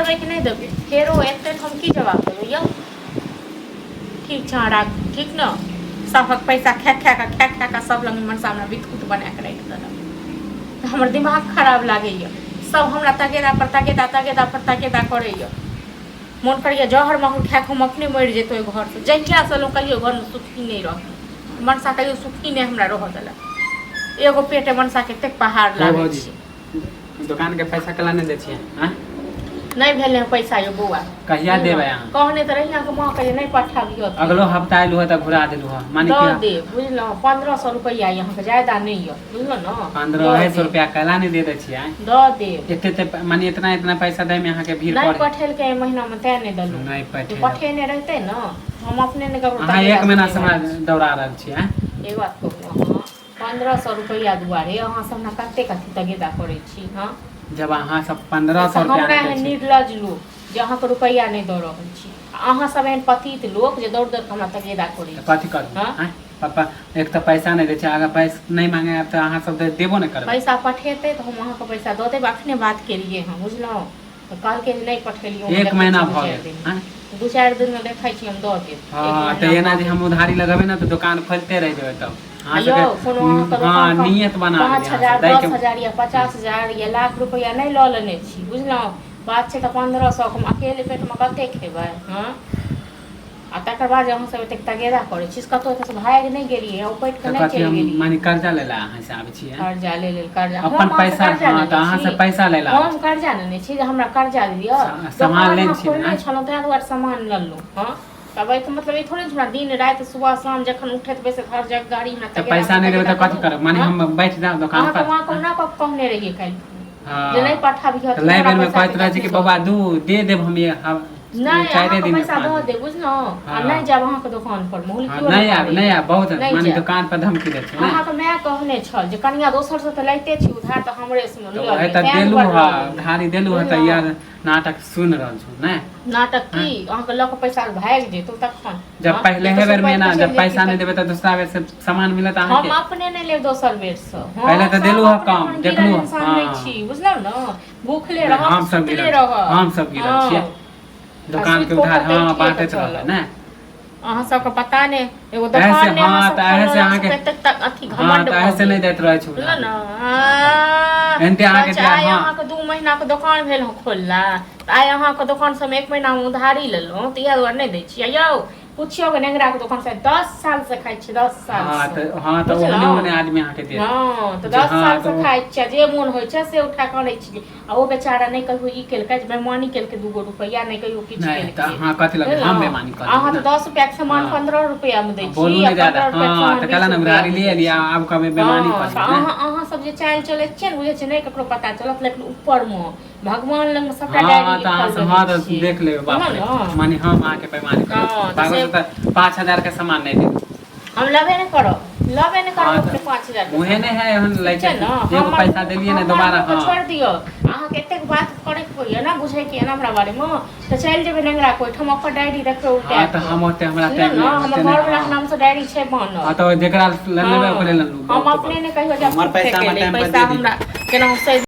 देबै कि नहि देबै? फेरो एतै तऽ हम की जवाब देबै यौ? ठीक छै, अहाँ राखू, ठीक ने? सभक पैसा खा खा कऽ, खा खा कऽ सभ लग मनसा हमरा बिस्कुट बना कऽ राखि देलक, तऽ हमर दिमाग खराब लागैए। सभ हमरा तगेदा पर तगेदा, तगेदा पर तगेदा करैए। मोन करैए जहर माहुर खाए कऽ हम अपने मरि जैतहुँ ओहि घरसँ। जहियासँ एलहुँ कहियो घरमे सुखी नहि रहलहुँ। मनसा कहियो सुखी नहि हमरा रहऽ देलक। एगो पेटे मनसाके एतेक पहाड़ लागै छै। दोकानके पैसा केला नहि दै छियै आँय? नहि भेलै हँ पैसा यौ बौआ। कहिया देबै अहाँ? कहने तऽ रही अहाँके माँ के जे नहि पठाबियौ। अगलो हफ्ता एलू हँ तऽ घुरा देलू हँ, माने दऽ देब, बुझलहुँ? 1500 रुपैआ यऽ अहाँके, ज्यादा नहि यऽ, बुझलहुँ ने? 1500 रुपैआ कैला नहि दे दै छियै? दऽ देब। एते एते माने इतना इतना पैसा दै में अहाँके भीड़ नहि पड़े। पठेलकै एहि महीनामे तें नहि देलहुँ। नहि पठेलक। पठेने रहितै ने, हम अपने नहि ककरो अहाँ तगेदा एक महीना से सुनने हमरा दौड़ा रहल छियै आँय? एक बात कहू, अहाँ 1500 रुपैआ दुआरे अहाँ सब हमरा कतेक अथी तगेदा करै छी? हँ, जब अहाँ सब 1500 रुपैआ हमरा नहि दै एहन छियै। निर्लज लोक जे अहाँके रुपैआ नहि दऽ रहल छी, आ अहाँ सब एहन पतित लोक जे दौड़ दौड़ कऽ हमरा तगेदा करै तऽ छी। कथी करू? हँ? आँय पापा, एक तऽ पैसा नहि दै छै, अगर पैसा नहि मांगे आयब तऽ अहाँ सब देबो नहि करबै। पैसा पठेतै तऽ हम अहाँके पैसा दऽ देब। अखने बात केलियै हँ, बुझलहुँ? तऽ कहलकै जे नहि पठेलियै। एक महीना भऽ गेल। आँय? 2-4 दिनमे देखै छी, हम दऽ देब। हँ, तऽ एना जे हम उधारी लगेबै ने तऽ दोकान खोलिते रहि जेबै तब अहाँ यौ सबके। कोनो अहाँके हँ, दोकान नियत बना पाँच लेलियै अहाँ हजार सब दैके। 10,000 या 50,000 या लाख रुपैआ नहि लऽ लेने छी, बुझलहुँ? बात छै तऽ 1500 हम अकेले पेटमे कते खेबै? हँ, आ तकर बाद जे अहाँसभ एतेक तगेदा करै छी, कतहु एतऽसँ भागि नहि गेलियै, उपटि कऽ तऽ नहि कथी चलि हम गेलियै। माने कर्जा लै लए अहाँ से आबै छियै? कर्जा लै लेल कर्जा अपन हम अहाँसँ पैसा कर्जा हँ, तऽ लेने अहाँ से छी? पैसा लै लए आबै हम कर्जा लेने छी जे हमरा कर्जा दिअ? सामान दोकान लेने अहाँ छी ने? खोलने छलहुँ ताहि दुआरे सामान लेलहुँ। हँ, तब एहिके मतलब ई थोड़े ने हमरा दिन राति सुबह शाम जखन उठैत बैसैत हर जगह गाड़ी हमरा तऽ तगेदा पैसा पर नहि देबै तगेदा तऽ कथी करू? करब? माने हँ? हम बैठ जाउ दोकान अहाँके पर? माँ कोना कऽ कहने रहियै काल्हि जे नहि हँ, पठाबिहऽ तऽ लै हमरा बेरमे पैसा कहैत रहै छै कि बौआ दू दे देब हम ये नहि चारिए अहाँके दिनमे पैसा 5 दऽ दिन। देब, बुझलहुँ? आ हँ। नहि जायब अहाँके दोकान पर, हँ, हुलकियो नहि नहि आयब, नहि मारैए। आयब, बहुत नहि माने जायब। दोकान पर धमकी दै छै ने। अहाँके माय कहने छल जे कनिया दोसरसँ तऽ लैते छी उधार, तऽ हमरे से तऽ लऽ ओहे लिअ, तऽ तें देलू दुआरे हँ, लऽ लेलहुँ। उधारी देलू हँ तऽ बुझलहुँ? यार नाटक सुनि रहल छौ ने? नाटक की, अहाँके लऽ कऽ पैसा भागि जेतौ तखन। जब हँ, पहिले एतऽसँ बेर में उपटि ना कऽ जब चलि पैसा जैती नहीं देबै तखन। तऽ दूसरा बेर से सामान मिलत हम अहाँके? अपने नहि लेब दोसर बेरसँ। पहिले हम तऽ सब देलू हँ अपने कम ओहन गिरल देखलू। इंसान नहि हँ छी, बुझलहुँ ने? भूखले नहि रहब, हम सब सुतले गिरल छी, रहब। हम सब गिरल छियै। हँ, आ दोकान सुति के कऽ उधार उठब तऽ हँ उठिए कऽ बाँटैत रहबै चलब। ने। अहाँ सबके पता नहि, एगो एहे से दोकान नहि अहाँ हँ, सब तऽ एहे खोललहुँ, से अहाँ अहाँके सबके एतेक तक अथी हँ, घमंड तऽ एहे भऽ से नहि गेल, दैत रहै छै बुझलहुँ उधारी। ने? एनाहिते अहाँके अच्छा, दिया आइ हँ। अहाँके 2 महीनाके दोकान भेल हँ खोलला, तऽ आइ अहाँके दोकानसँ हम एक महीनामे उधारी लेलहुँ, तऽ इएह दुआरे नहि दै छियै यौ? पुछियौ के नेंगरा के दोकान से 10 साल से खाइ छी, 10 साल हँ से। तऽ हँ, तऽ ओहने बुझलहुँ? ओहने आदमी अहाँके देत। हँ, तऽ जे 10 हँ साल से तऽ खाइ छियै, जे मोन होइ छै से उठा कऽ अनै छियै। आ ओ बेचारा नहि कहियो ई केलकै जे बेमानी केलकै 2 गो रुपैआ, नहि कहियो किछु नहि तऽ केलकै, अहाँ कथी लगे हम बुझलहुँ? बेमानी कऽ अहाँ लेली तऽ ने? 10 रुपैआके सामान हँ 15 रुपैआमे दै बोलू छी आ नहि ज्यादा। 15 रुपैआके हँ, सामान तऽ कहला 20 ने उधारी रुपैआमे ले दै एलियै, छी। आब कहबै बेमानी हँ, कऽ तऽ लेली ने? अहाँ अहाँ सब जे चालि चलै छियै ने, बुझै छियै नहि ककरो पता चलत, लेकिन ऊपरमे भगवान लगमे सबटा हँ डायरी हँ, तऽ अहाँ लिखल से रहै हँ, तऽ छै, देख लेबै। बाप बुझलहुँ रे, ने? माने हम अहाँके बेमानी करब? हँ, तऽ पागल से से तऽ 5000 के सामान नहि देब। हम लेबे नहि करब, लेबे नहि करब। हँ, अपने तऽ 5000 के मुँहे नहि सामान है एहन ठीक लैके। छै ने? एगो हमर पैसा देलियै ने हमर दोबारा। मुँहके हँ, छोड़ि दियौ। अहाँके एतेक बात करैके होइए ने, बुझैके यऽ ने हमरा बारेमे, तऽ चलि जेबै नेंगरा के ओहिठाम, ओकर डायरी देखबै हँ, उल्टा तऽ कऽ, हम ओते हमरा बुझलहुँ टाइम ने? नहि हमर ओते नहि। घरवलाके हँ नामसँ डायरी छै हँ, बनल। तऽ जेकरा लेबै ओकरे हँ, लेलहुँ हम बहुत अपने नहि कहियो जायब हमर झूठे पैसा के हमरा लेल टाइम पर पैसा दे दियौ। हमरा केनाहु सधि।